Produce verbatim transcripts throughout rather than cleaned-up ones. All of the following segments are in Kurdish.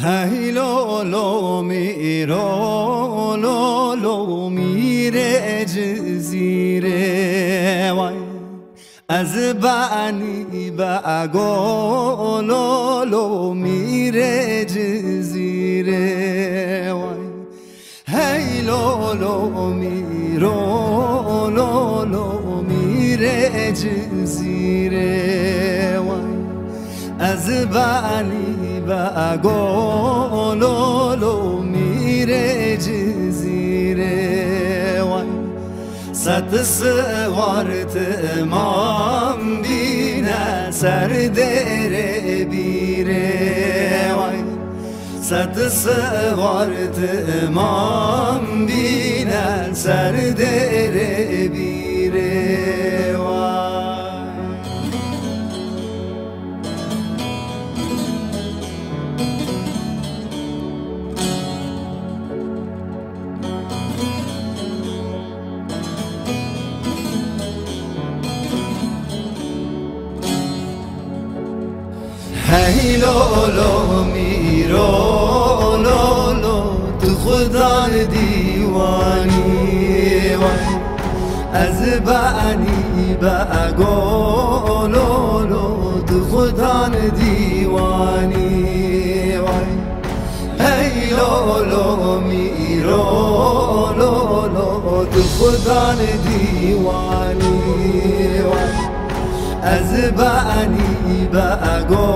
Hey lo lo mîro, lo lo mîrê Cizîrê way. Ez benî bego, lo lo mîrê Cizîrê way. Hey lo lo mîro, lo lo mîrê Cizîrê way. Ez benî bego, lo lo mîrê Cizîrê way. Sed siwar timam bîne ser dêrê bîrê way. Sed siwar timam bîne ser dêrê bîrê way. Hey lo lo mîro, lo lo tu xudan dîwanî way. Ez benî bego, lo lo tu xudan dîwanî way. Hey lo lo mîro, lo lo tu xudan dîwanî way. Ez benî bego,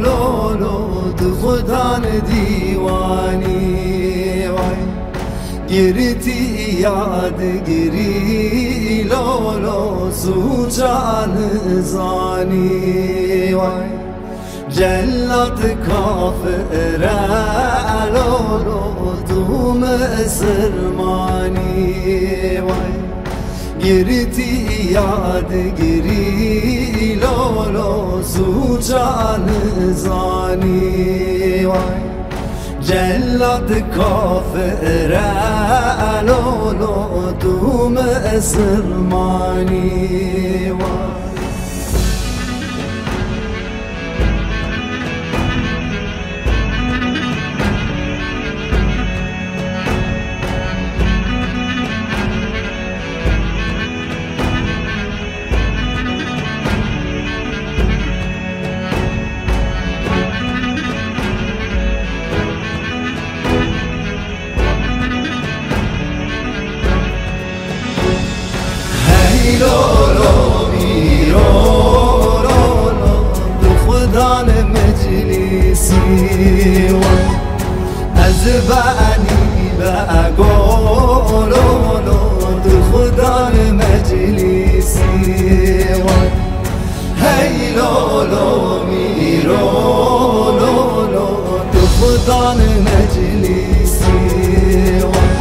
lo lo tu xudan dîwanî way. Girtî ya digirî, lo lo sûca nizanî way. Celat kafir e, lo lo tu misilmanî way. Girtî ya digirî, lo lo sûca nizanî way. Celat kafir e, lo lo tu misilmanî way. Hey lo lo mîro, lo lo tu xudan meclîsî way. Ez benî bego, lo lo tu xudan meclîsî way. Hey lo lo mîro, lo lo tu xudan meclîsî way.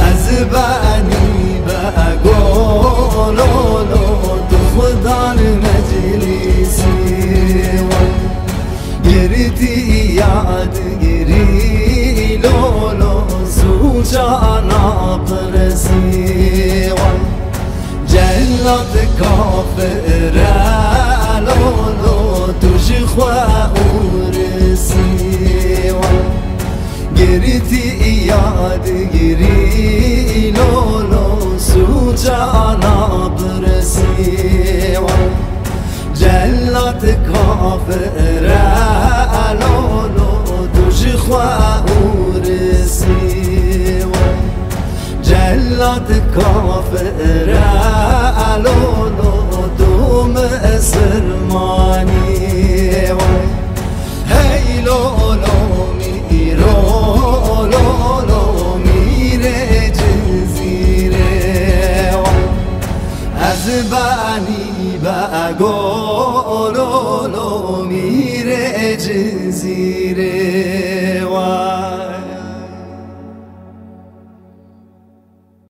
Ez benî bego, lo lo tu xudan meclîsî way. Girtî ya digirî, lo lo sûca napirsî way. Celat kafir e, lo lo tu ji xwe ûrisî way. Girtî ya digirî, lo lo sûca napirsî way. Celat kafir e, lo lo tu ji xwe ûrisî way. Celat kafir e, lo lo tu misilmanî way. Hey lo lo mîro, lo lo mîrê Cizîrê way. Ez benî bego, lo lo mîrê Cizîrê